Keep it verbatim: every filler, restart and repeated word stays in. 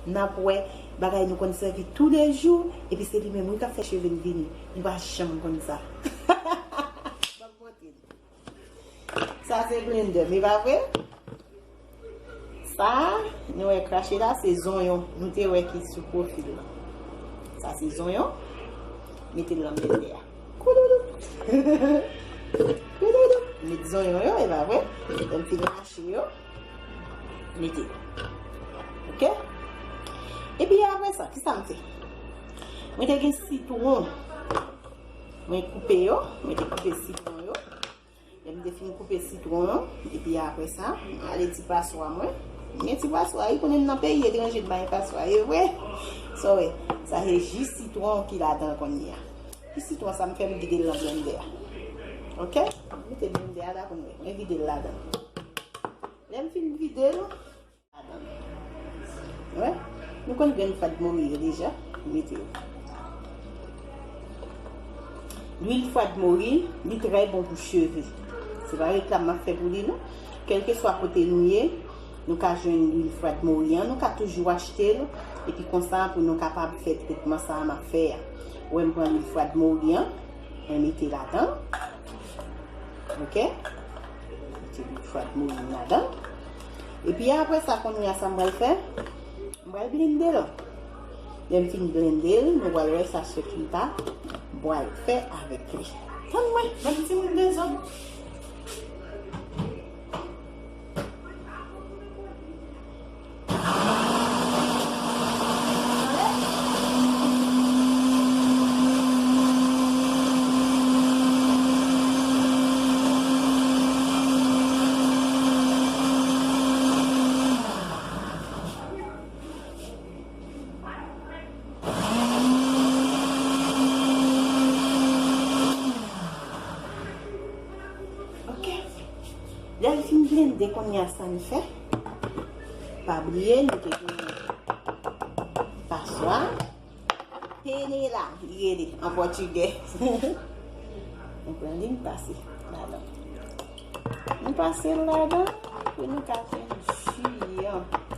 N ap wè bagay nou konn sèvi toulejou, epi se li menm wi k ap fè cheve n vini. Nou pa janm konn sa. M ap montre nou. Sa se blender, men pa vre? Sa, nou wè krache la, se zonyon. Nou te wè ki sou pwofil la. Sa se zonyon. Mete l nan blender a. Koudoudou. Koudoudou. Met zonyon yo, e pa vre? Lè m fin mache yo, mete yo. Ok? Epi apre sa, ki sa m fè? Mwen te gen sitwon. Mwen koupe yo. Mwen te koupe sitwon yo. Lè m te fin koupe sitwon an, epi apre sa, m ale ti paswa mwen. M gen ti paswa, wi, konnen m nan peyi etranje, m pa gen paswa, e vre? So, wi, sa se ji sitwon ki ladan kounye a. Ji sitwon sa m fè, m vide l nan blender a. Ok? M mete blender a la kounye a, mwen vide l ladan. Lè m fin vide l, Wè, nou konn grenn fwad mori yo deja, mete yo. Lwil fwad mori, li trè bon pou cheve. Se pa reklam m ap fè pou li, non. Kèlkeswa kote nou ye, nou ka jwenn lwil fwad mori an, nou ka toujou achte l, epi konsa pou nou kapab fè tretman sa a m ap fè a. Wè, m pran lwil fwad mori an, mwen mete ladan. Ok? Mete lwil fwad mori m ladan. Epi apre sa, kounye a, sa m pral fè? M pral blende l. Lè m fin blende l, nou pral wè sa sòt m ta pral fè avèk li. Tann mwen, ban m timoun dezòd. Ok. Lè l fin blende, kounye a sa n fè? Pa bliye, nou te gen paswa. Penela, li rele an pòtigè. Nou pran li, n pase ladan. Nou pase l ladan pou nou ka fè ji an.